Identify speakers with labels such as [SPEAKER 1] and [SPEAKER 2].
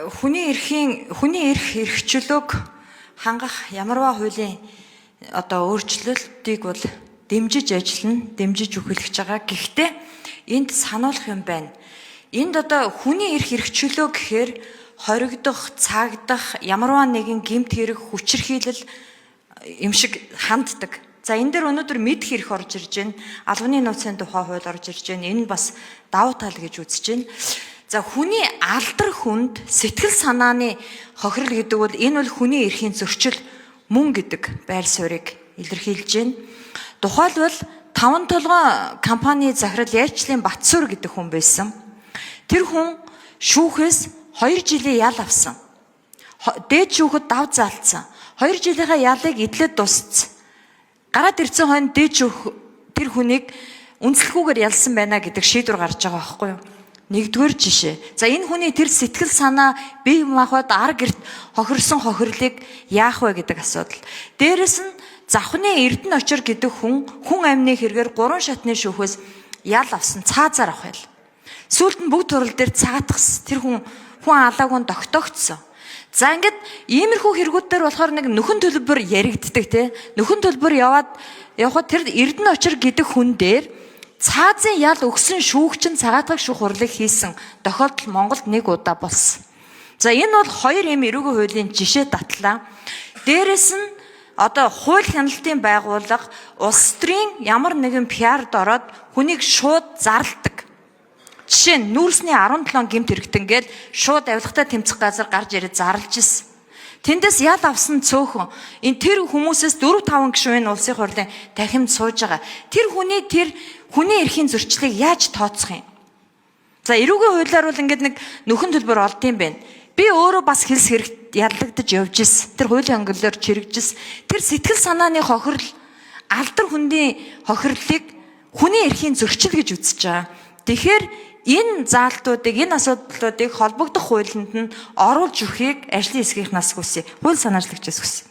[SPEAKER 1] Хүний эрх эрхчлөөг хангах ямарваа хуулийн одоо өөрчлөлтийг бол дэмжиж ажиллана, дэмжиж үхэлж байгаа. Гэхдээ энд сануулах юм байна. Энд одоо хүний эрх эрхчлөө гэхээр хоригдох, цагдах, ямарваа нэгэн гэмт хэрэг, хүчирхийлэл юм шиг ханддаг. За, энэ дээр өнөөдөр мэдэх эрх орж ирж байна. Албаны нууцын тухай хууль орж ирж байна. Энэ бас давуу тал гэж үзэж байна. За, хүний алдар хүнд сэтгэл санааны хохирол гэдэг бол энэ бол хүний эрхийн зөрчил мөн гэдэг байр суурийг илэрхийлж байна. Тухайлбал, Таван толгой компани захирал Ярьчлын Батсүр гэдэг хүн байсан. Тэр хүн шүүхээс 2 жилийн ял авсан. Дээд шүүхэд дав заалцсан. 2 жилийнхаа ялыг эдлээд дууссан. Гараад ирсэн хойно дээд шүүх тэр хүнийг үнэлэхгүйгээр ялсан байна гэдэг шийдвэр гарч байгаа байхгүй юу? Нэгдүгээр жишээ. За, энэ хүний тэр сэтгэл санаа, бие махбод, ар гэрт хохирсон хохирлыг яах вэ гэдэг асуудал. Дээрэс нь Завхны Эрдэнэ очир гэдэг хүн хүн амны хэрэгээр 3 шатны шүүхээс ял авсан, цаазаар авах ял. Сүүлд нь бүгд хурал дээр цаатгас, тэр хүн хүн алаагүй нь тогтоогдсон. За, ингээд иймэрхүү хэрэгүүд дээр болохоор нэг нөхөн төлбөр яригддаг, те. Нөхөн төлбөр яваад явхад тэр Эрдэнэ очир гэдэг хүн дээр цаазын ял өгсөн шүүгч нь цагаатгах шүүх хурлыг хийсэн тохиолдол Монголд нэг удаа болсон. За, энэ бол хоёр юм эрүүгийн хуулийн жишээ татлаа. Дээрэс нь одоо хууль хяналтын байгууллага улс төрийн ямар нэгэн PR-д ороод хүнийг шууд зарладаг. Жишээ нь, нүүрсний 17 гэмт хэрэгтэн гээд шууд авилгатай тэмцэх газар гарч ирээд зарлж ирсэн. Тэндээс ял авсан цөөхөн. Энэ тэр хүмүүсээс 4 5 гишүүн энэ улсын хурлын танхимд сууж байгаа. Тэр хүний, тэр хүний эрхийн зөрчлийг яаж тооцох юм? За, эрүүгийн хуулиар бол ингээд нэг нөхөн төлбөр олд юм байна. Би өөрөө бас хэлс хэрэгт яллагдаж явж ирсэн. Тэр хуулийн өнгөлөөр чирэгжсэн. Тэр сэтгэл санааны хохирол, алдар хүндийн хохирлыг хүний эрхийн зөрчил гэж үзэж байгаа. Тэгэхээр энэ заалтуудыг, энэ асуудлуудыг холбогдох хуулинд нь оруулж өгөхийг ажлын хэсгийнхнаас хүсье. Хууль санаачлагчаас хүсье.